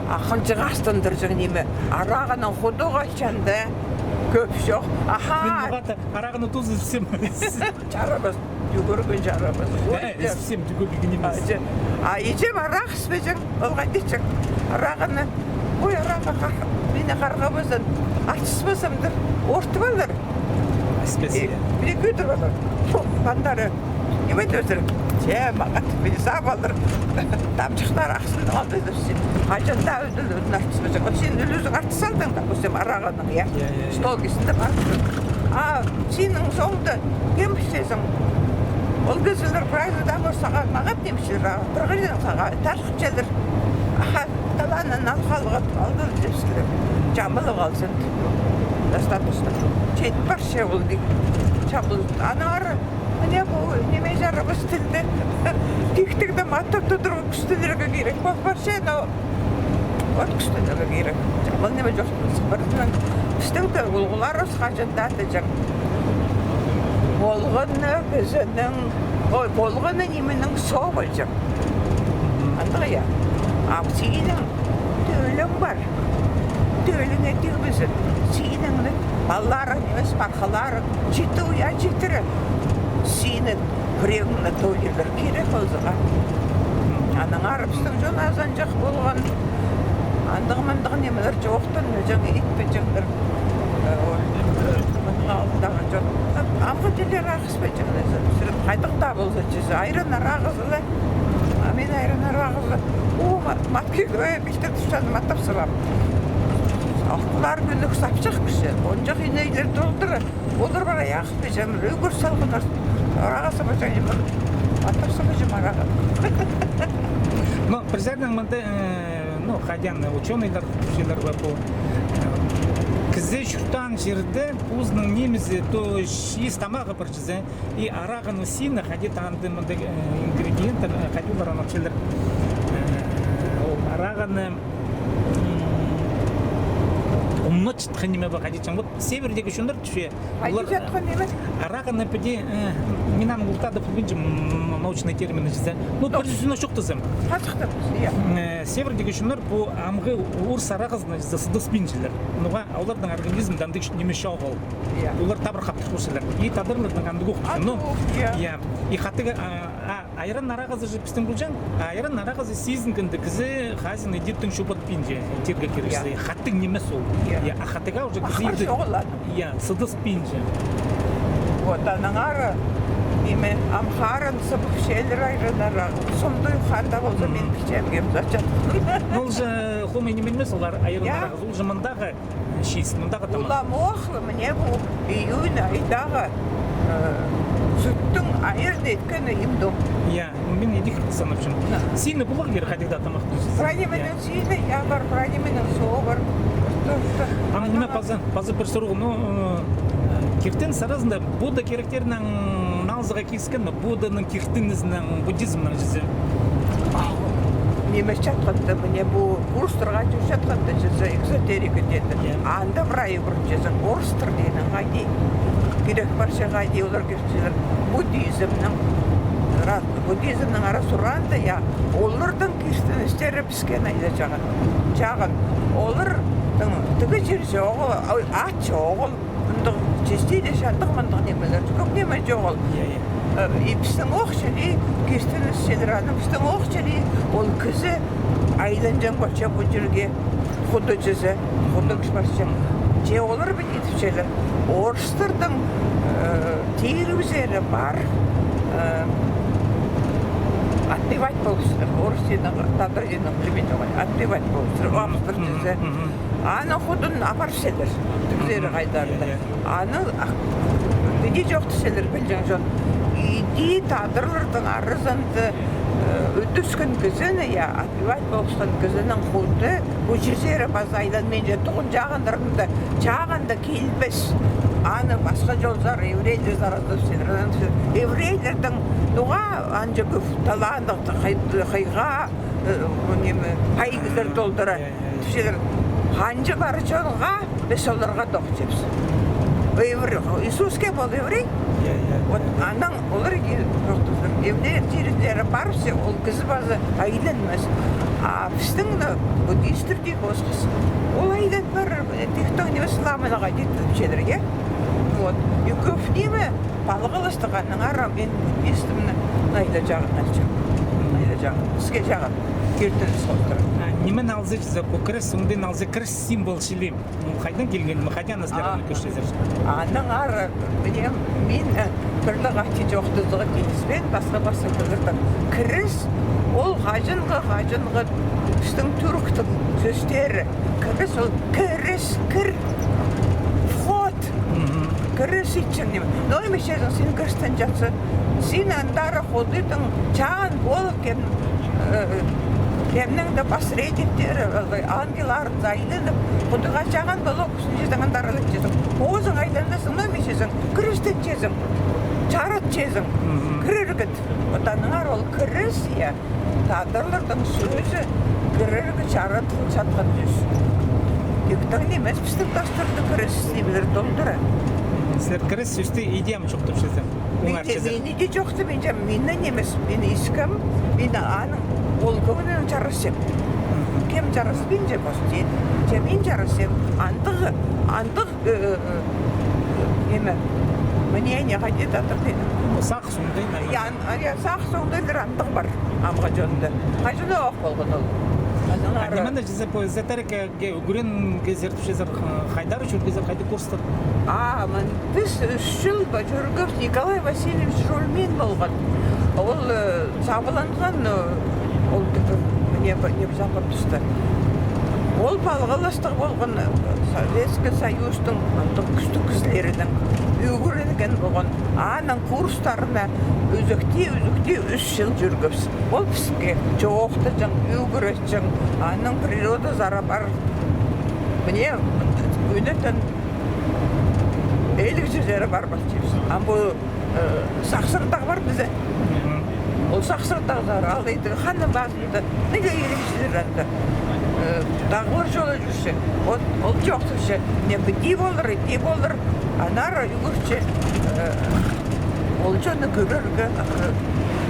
Ахынҷы хастандырҷаң ниме. Арағының худығы чанда кӧп чох. Аха. Мин мағаа арағының тузын ісчем. Чарабас. Ӱгренерге чарабас. Э, ісчем, ӱгренерге нимес. А, че-, а иҷем арах іспеҷең, ол хайди тіпчең. Арағыны, ой, арағы хар-, мині харғабазын, артыспазам тіп, ортып алар. Іспес, э, я. Піле кӧдіріп алар. Пу, пандары, ниме тӧзір, че, мағаа, піле сап алар. Тамҷыхтар ахсын алды тіпче. Хаҷан даа ӱділ, ӱділ артыспаҷаң. Вот син ӱлӱзің артыс алдың, допустим, арағыны. Я. Я, я, я. Стол кистінде пар. А синің соңда кем пілчезің? Ол кізілер прайзы даа сағаа мағат нимчелер, а пір хыриннаң сағаа тартчалар. Аха, талаанын ал халғап, алды тіпчелер. Чабылып алзын. Достаточно. Чет парча ол дик. Чабыл. Аннаңар мына пу ниме чарабас тілді. Тиктігде маттап тудырып кӱстенерге кирек. Пол парча, но от кӱстенерге кирек. Ол ниме чох. Пістің де улуғларыбыс хаҷан даа тіҷең. Полған на кізінің, ой, полған на нименің соо полҷаң. Андағ, я. А синің тӧлең пар. Тӧлеңе тигбезін. Синің палаларың нимес, пархаларың. Читі уя читіре. Синің піреңні тойлар кирек ползаға. Аннаңар пістің чон азынҷах полған. Андағ-мындағ нимелер чоохтанмаҷаң, итпеҷеңнер. Э, о, мының алнындағы чон. Амғы тіллер ағыспаҷаң, хайдағ даа полза, чізе. Айран арағызы ла. А мин айран арағызы. О, ма-, матки, э, пилтір тустан маттап сабам. Ах, пулар кӱннік сапчах кізі. Онҷах инейлер толдыра. Олар пар, ах, пиҷем, ӱгӱр салғаннар. Арағызы пиҷем, аттапса пиҷем арағы. Но пір саринаң мында, э, ну, хайди аны учёныйлар, тіпчелер бе пу, э, кізі чуртаан чирде позының нимезі, то чиис тамағы пар чізе, и арағының сині, хайди анда мында, э, ингредиенттер, э, хайди олар аны тіпчелер, э, ол арағаны, м, умнатчатхан ниме бе, хайди чаң. Вот севердегі чоннар тіпче, Хайди чатхан ниме? Арағаны піди, э, мин аны ултадып пілбинчем, м, научный термин чізе. Ну, пір сӧснең чоохтазам. Хазыхтап, я. Э, севердегі чоннар пу амғы орыс арағазына чізе сыдаспинчалар. Ноға оларның организмда андағ ниме чоғыл. Я. Олар табырах хаптыр полчалар. И тадарларның андағ ох. Ну, я. Я. И хатығ, а, а, Айран арағазы же пістің полҷаң, а айран арағазы сизінгенде кізі хазин идептің чобатпинча, тирге кирексе. Я. Хатығ нимес ол. Я. Я, а хатығ уже кізі иди-, я, сыдаспинча. Вот, аннаңар, ниме, ам харын сыбыпчалар айран арағазы. Сомдуй ханда полза, мин пілчем, кем зачат. Ол же хомай ниме нимес, олар айран арағазы. Ол же мындағы чиис, мындағы тамах. Уламох ла, мына пу июнь айдағы, э, сӱттің айырын иткені имдім. Я, мин идӧк санапчам. Сині поларға кирек хайдағ даа тамах. Прай нименің сині, я, пар, прай нименің соо пар. Ам ниме паза, паза пір сурығ, ну, э, киртініс аразында Будда киректернің налзыға киліскен ме? Будданың киртінізінең, буддизмнең чізе. Ниме чатханда, мына пу орыстарға чатханда чізе, эзотерика теенде. Я. Анда прай ӱгренчезің, орыстар теенің хайди. Кирек парча хайди олар кирчелер. Буддизмнің, ра-, буддизмнің аразы турғанда, я, олардың киртіністері піске найда чағын. Чағын. Олардың тігі чир чоғыл, ой, ат чоғыл. Мындағ чистилища, андағ-мындағ нимелер. Кӧп ниме чоғыл. Я, я. Э, и пістің ох чіли, киртінісчілер, аны пістің ох чіли, ол кізі айланҷаң полча пу чирге, худы чізе, худы кіс парча. Че олар піди тіпчелер. Орыстардың, э, тирібізері пар, э, отбивать полыбыстыр. Орыс теенің, тадар теенің пілбинчем, отбивать полыбыстыр. Алыбыстыр чізе. Аның худын апарчалар. Тігзері хайдағ-да. Аның, а, піди чоохтасчалар, пілҷең чон. Иди тадарларның аразында, э, ӱдіскен кізіні, я, отбивать полыбысхан кізінің худы, пу чирзері паза айланминча, тоғын чағыннарында, чағында килбес. Аны пасха чолзар, еврейлер саразыпчалар. Еврейлернің ноға анҷа кӧп талааннығ, хый-, хыйға, э, ниме, пай кізілер толдыра. Тіпчелер, ханҷа пар чонға, піс оларға тоғынчабыс. Еврей, Иисуске пол еврей. Вот, анаң олар ки-, тоғынчалар. Еврейлер чирінзер парыбысса, ол кізі паза айланмас. А пістің, ну, буддистер дее осхас. Ол айлан парар, тиктоң ниме, исламнаға дее тіпчелер, я? Вот. И кӧп ниме, палғалыстығ аннаңар, мин буддистім, найда чағын алчам. Найда чағын. Піске чағын. Киртініс полтыр. А, ниме налза чізе, пу крес, оңдай налза крес символ чіли. Ну, хайдаң килген, хайдаң ізерге кӧрчезер? Аннаңар, мин, э, пірле хати чоохтазарға киліспеем, пасха-пасха кӧрдім. Крес, ол хаҷанғы, хаҷанғы пістің тӱрктің сӧстері. Крес ол кіріс, кір, вход. Кіріс итчең ниме. Но ниме чізе, син кірістенчезің, Син андар Худайдың чаан полып, кем, э, кемнің дее посредниктері, ангелларынзар айланып, Худайға чаан полып, кӱстенчезің, андар ла итчезің. Позың айланчазың, ниме итчезің, кірістенчезің, чаратчазың, кірерге. Вот аннаңар ол кіріс, я. Тадарларның сӧзі кірерге чаратылчатхан сӧс. Тиктең нимес пістің дастурда кіріс нимелер толдыра. Сірер кіріс сӧсті иди ам чоохтапчазар? Мин иди чоохтапчам, мин нимес, мин искем, мин аның ол кӧңнінең чарасчам. Кем чараспинча, пос тиин, че мин чарасчам. Андағ, андағ Э, э, э, ниме, мнение хайди тартып. Сағыс оңдай, наверное. Я, я, сағыс оңдайлар андағ пар, амғы чонда. Хайҷы-да ох полған ол. А ниме чізе, по эзотерикаға ӱгренчезер, тіпчезер, хайдар чӧргезер, хайди курстар? А, мин, піс ӱс чыл ба чӧргебіс, Николай Васильевич Шульмин полған. Ол, э, сабыланған, э, ол, тігі, не, не, чалғап тӱсті. Ол палғаластығ полған, э, Советский Союзтың андағ кӱстіг кізілерінең ӱгренген полған. Аның курстарына ӱзікти, ӱзікти ӱс чыл чӧргебіс. Ол піске чоохтаҷаң, ӱгретчең, аның природазар пар. Мына, ӱнетін иліг чирзер пар пастирбыс. Ам пу Э, Сахсыр тағ пар пістің. Ол Сахсыр тағзар, алай тігі ханның пазында, ниме иліг чирзер анда. Э, тағлар чолы чӧрче. Ол, ол чоохтапча. Не піди полар, иди полар. Аннаңар ӱгретче. Э, ол чонны кӧрерге, э,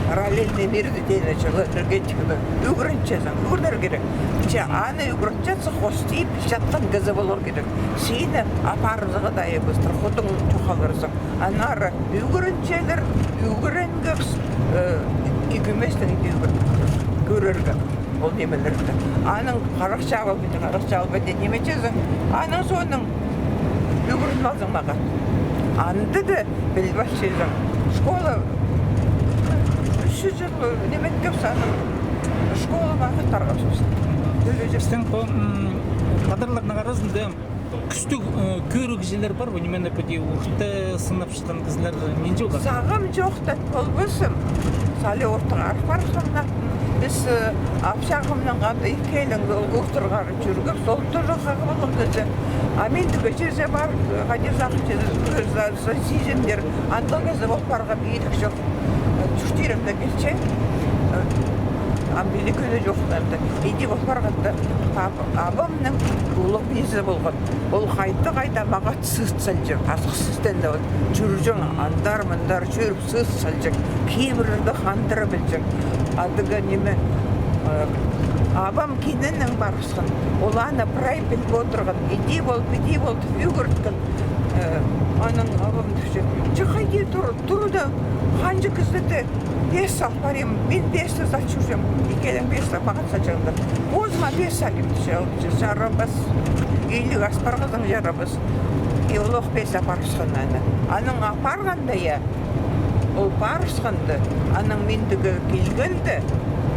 параллельный мирді теен чіли энергетиканы. Ӱгренчезің, ӱгренер кирек. Че аны ӱгренчетсе, хости пілчеткен кізі полар кирек. Сині апарза даа быстыр, худың чоохтарзың. Аннаңар ӱгренчелер, ӱгренгебіс, э, ікіместең де ӱгрен-, кӧрерге ол нимелерні. Анаң харах чабыл, мин харах чабыл, мин ниме итчезің, анаң соонаң ӱгрен алзаң мағат. Анда даа пілбесчезің. Школа, ӱс чыл ниме иткебіс, анаң школа мағат парғабыс. Пістің пу, м, тадарларның аразында кӱстіг, э, кӧрігҷілер пар ба, ниме, піди орта сынап чатхан кізілер, нинҷе олар? Сағам чоохтап полбаспын. Сали ортаға арып парыбысханда, піс, э, апсағымнаң хада ікӧлең ол ортаға чӧргебіс, ол тоже хағылығ кізі. А мин тігі чирзер пар, хайди сағынчам, сизіндір, андағ кізі ол парған ирік чох. Чуртирымда килче, э, ам пілдек кӧні чоохтанды. Иди пол парғанда, пап-, абамның улуғ пизі полған. Ол хайда-хайда мағат сыыс салҷаң, азых сыыстан даа ол. Чӧрҷең, андар-мындар чӧріп сыыс салҷаң. Кибірлерді хандыра пілҷең. Адыға ниме, э, абам кинінең парыбысхан. Ол аны прай піліп одырған. Иди пол, піди пол тіп ӱгреткен. Э, анаң абам тіпче: «Че хайди тур, тур даа, ханҷа кізіде пес сал парим, мин песті сал чӧрчем, ікӧлең пес сал мағат салҷаңнар. Позыма пес салим», — тіпче. Ол тіпче: «Чарабас, иліг ас парғазаң чарабас». И ол ох пес апарыбысхан аны. Анаң апарғанда, я, ол парыбысханда, анаң мин тігі килгенде,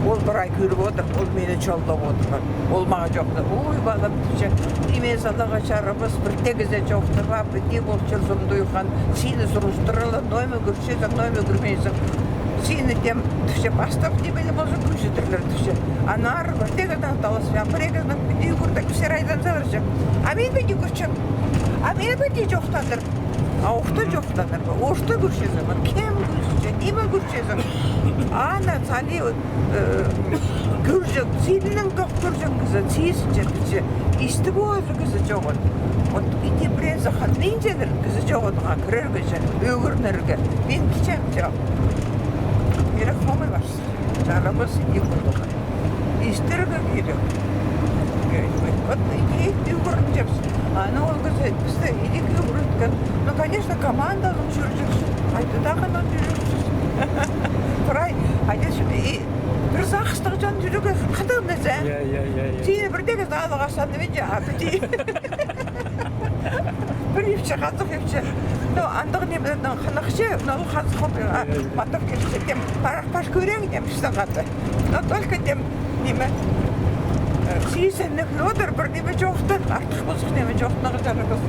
ол прай кӧріп одыр, ол мині чоллап одырған. Ол мағаа чоохтап: «Ой, палам, — тіпче, — ниме саларға чарабас, пір тегізе чоохтап, а піди пол чӧрзең, туйған, сині сурыстыралар, ниме кӧрчезің, ниме кӧрмезің. Сині тем, — тіпче, — пастап ниме полза, кӧзідерлер, — тіпче. — Аннаңар пір тегізінең талас, а пір тегізінең піди кӧрдік, пісті айдандырча. А мин піди кӧрчем, а мин піди чоохтандыр». А орта чоохтанарға, орта кӧрчезің, кем кӧзітче, ниме кӧрчезің. Аны Сали, э, кӧрҷең, синнең тоғыс кӧрҷең кізі, сизінче, пілче, истіп одыр кізі чоғын. Вот иди пірее саханнинчелер кізі чоғынға кірерге че, ӱгренерге. Мин кічең чоғын. Ирек хомай парча. Чарабас, иди курдуға. Истерге кирек. Вот иди ӱгренчебіс. Аны ол кізі пісті иди ӱгреткен. Ну, конечно, командалығ чӧрҷеңміс. Хайди даа ханнығ чӧрҷеңміс. Прай, хайди, и пір сағыстығ чон чӧрерге хатығ ниме зе. Я, я, я, я. Сині пір тегізінең алғаштанып, а піди пір ипчі, хазых ипчі. Ну, андағ нимелернең хынығ че, ну, ол хазых ох, а, матап килче, тем, парах пар кӧрең, тем, пістің хада. Но только тем, ниме, э, сизініп одыр, пір ниме чоохтан, артых пазох ниме чоохтанарға чарабас.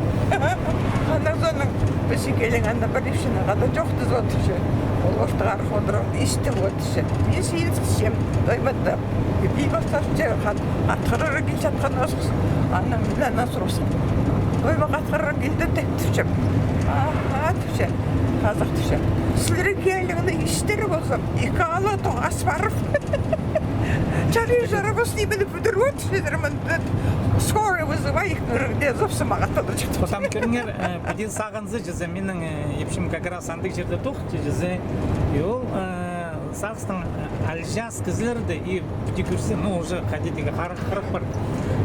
Анаң соонаң піс ікӧлең анда пір ипчінің хада чоохтаза одырча. Ол ортығ арах одырып, истіп одырча. Мин сизінчем, доймада. Пиво сарча, хат-, хатхырарға килчатхан осхас. Анаң мин аннаң сурыбысхам. Дойма хатхырарға килді тіп тіпчем. Аха, тіпче. Хазах тіпче. Сірерге килгенін истер ползам, ікі ала тоғас парып. Чарир чарабас ниме пӱдіріп одыр, сірер мында скорый вызывай, кӧрерге зобсым ағаттанып чыктым. Потом кӧріңер, э, піди сағынза чізе, минің, э, ипчім как раз андағ чирде тоғынча чізе. И ол, э, сағыстаң, э, алҷаас кізілерді и піди кӧрзе, ну, уже хайди тігі харах, харах пар.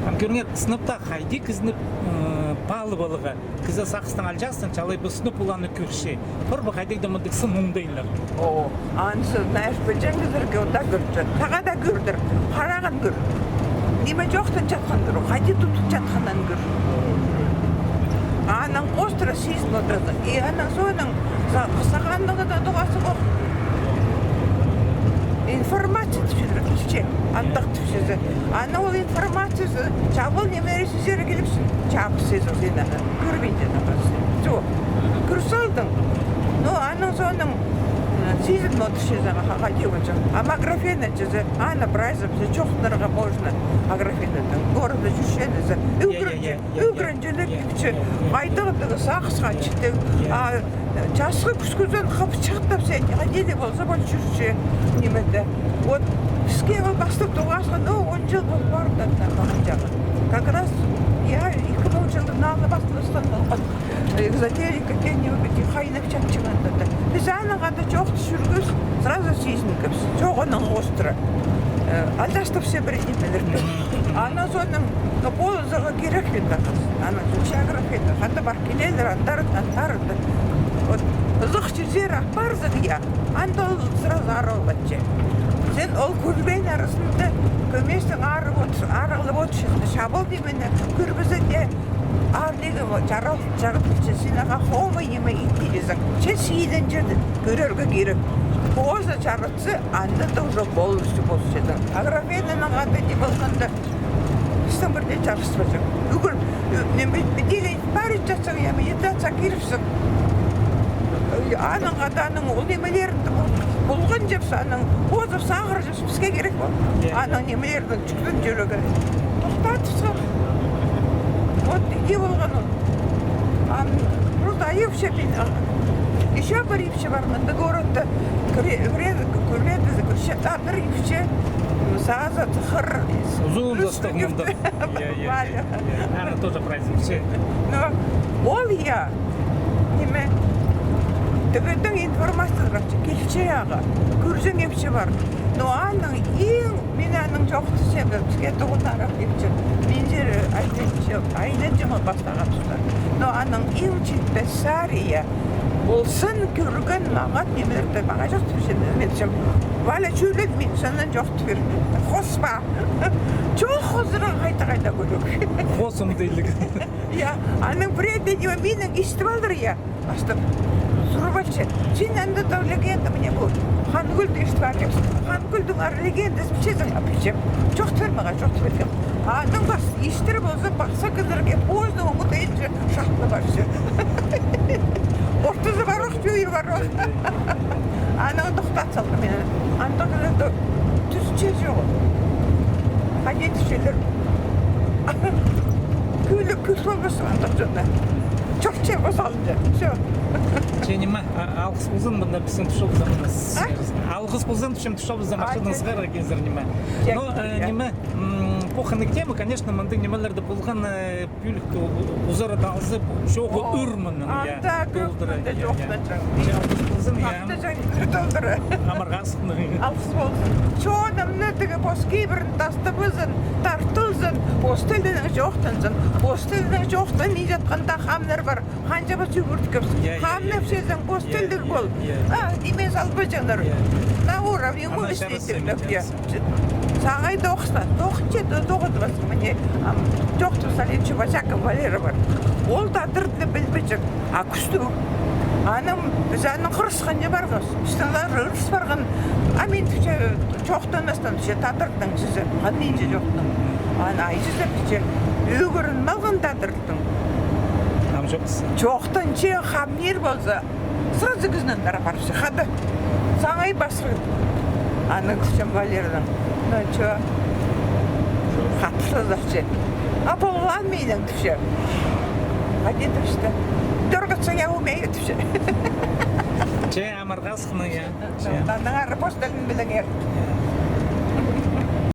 Ам кӧріңер, сынап таа хайди кізіні, э, паалап аларға. Кізі сағыстаң алҷаастаң, чалай пу сынап оларны кӧрче. Пір бе хайдағ-да мындағ сын оңдайлар. О, анзы, знаешь, пілҷең кізілерге ол даа кӧрче. Сағаа даа кӧрдір. Харағын кӧр. Ниме чоохтанчатханын кӧр, хайди тудынчатханын кӧр. Анаң хоостыра сизін одыразың. И анаң соонаң са-, сағаннығ даа тоғазы ох. Информация тіпчелер, килче. Андағ тіпчезі. Анаң ол информациязы чабал нимелер сизер киліпче. Чабыс сизер сині. Кӧрбинче. Всё. Кӧр салдың. Ну, анаң соонаң, э, сизін одырчазың, ха-, хайди полҷаң. Ам Аграфена чізе, аны прайзы чоохтанарға можно. Аграфенадаң. Городта чӧрче зе. Ӱгренче, ӱгренче, ле килче. Хайдағ-да сағысха читіг. А часхы кӱскӱзен хапчах тапса, хайди даа полза пол чӧрче нимеде. Вот, піске ол пастап тоғасхан, ну, он чыл пол парды, да, мағаа чағын. Как раз, я, ікі муң чылдың алнында пасталысхан полған. Эзотерика кем-небір хайнап чапчаңнар. Піс аннаң хада чоохтап чӧргебіс, сразу сизінгебіс. Чоғынаң хоостыра. Э, алҷаастап сибіре нимелерні. Анаң соонаң, ну, полызарға кирек пе, тағас. Анаң чоохтап кирек пе, хада пар килелер, андар, андар, андар. Вот, ызых чирзер апарзың, я. Анда ол сразу арығлатча. Син ол кӧрбеен аразында кӧместең арығ от-, арығлап одырчазың. Чабал нимені кӧрбезең дее, арлиги чарал-, чарыт килче, син ағаа хомай ниме ит тирзің. Че сиден чирден кӧрерге кирек. Позы чарытса, анда даа уже полностью полчазың. Аграфенаның хада не полғанда, пістің пірдее чарыспаҷаң. Ӱгрен, ӱ-, ниме, піди ле парып чатсаң, я, медитация киріпсің. Анаң хада аның ол нимелерін пол-, полған чапса, анаң позы сағырҷа, піске кирек пол. Анаң нимелернің чӱктен чӧрерге. Тохтатыпса. Вот, иди полған ол. Ам, просто ай ипчі мин, а, ещё пір ипчі пар, мында городта кӱре-, кӱре-, кӱреді, кӱрче, тадар ипчі, саза, тыхыр. Узун застығ мында. Я, я, я, я. Наверное, тоже праздник. Но ол, я, ниме, тігірдің информация парча, килче ағаа, кӱрзең ипчі пар. Но аның иң, мин аның чоохтасчам, піске тоғынарға ипчі. Мин чир айланчам, айланчам ол пастаған туста. Но аның иң читпес сарии, ол сын кӧрген мағат нимелерді мағаа чоохтапча, мин тіпчем, Валя, чӧрет, мин сыннаң чоохтап пирем. Хоспа. Чох хозыра хайда-хайда кӧрер. Хос оңдайлығ. Я, аның пірее дее ниме минең истіп алар, я. Пастап сурыбалча. Син анда таа легенда, мына пу Хангӱлді истіп алғам. Хангӱлдің ары легендазын пілчезің, а, пілчем. Чоохтап пир мағаа, чоохтап пиргем. Анаң пас истер полза, пасха кізілерге позының оңдайынҷа шахтап парча. Ортызы пар ох, чойы пар ох. Анаң тохтат салдым мин. Андағ кізілерде тӱс чир чоғыл. Хайди тіпчелер. Кӱлі кӱс полбас андағ чонда. Чох чир пазалынҷа. Всё. Че ниме, а, алғыс ползын, мында пістің тушабызда. А? Алғыс ползын, тіпчем, тушабызда машинаң сығарға килзер ниме. Ну, э, ниме, м, пу хынығ тема, конечно, мындағ нимелерде полған, э, пӱӱлік, у-, узара талзы, чоғы ӱр мының, я. Анда кӧп толдыра, мында, я, чоохтанҷаң. Че алғыс ползын, я. Махтаҷаң толдыра. Амырғасхын. Алғыс ползын. Чонымны тігі пос кибірін тастабазын, тартылзын, пос тілінең чоохтанзын, пос тілінең чоохтанминчатхан даа хамнар пар. Ханҷа ба чӱгӱрткебіс. Я, я, я. Хамнап чӧрзең, пос тілдіг пол. Я, я. А, ниме салбаҷаңнар. Я. На уровне мыслительных, я. Сағай тоғысла, тоғынча, то-, тоғынмас. Мына, ам, чоохтап салим, Чубачаков Валера пар. Ол тадырны пілбеҷек, а кӱстіг. Анаң, піс анаң хырысханҷа парғабыс. Пістің лар ырыс парған, а мин тіпче, чоохтанмастаң, тіпче, тадырның чізе, ханинче чоохтан. Ана ай чізе, тіпче, ӱгреніп алған тадыр. Ам чох. Чоохтанча хамнир полза, сразу кізінең андар апарча. Хада. Саңай пасхам. Аның кӱчем Валерның. Ну чё? Хатырлазарчы. А полған минің тіпче. Хайди тіпче. Дергаться я умею тіпче. Че, амырғасхының, я? Че. Аннаңар постелін піліңер.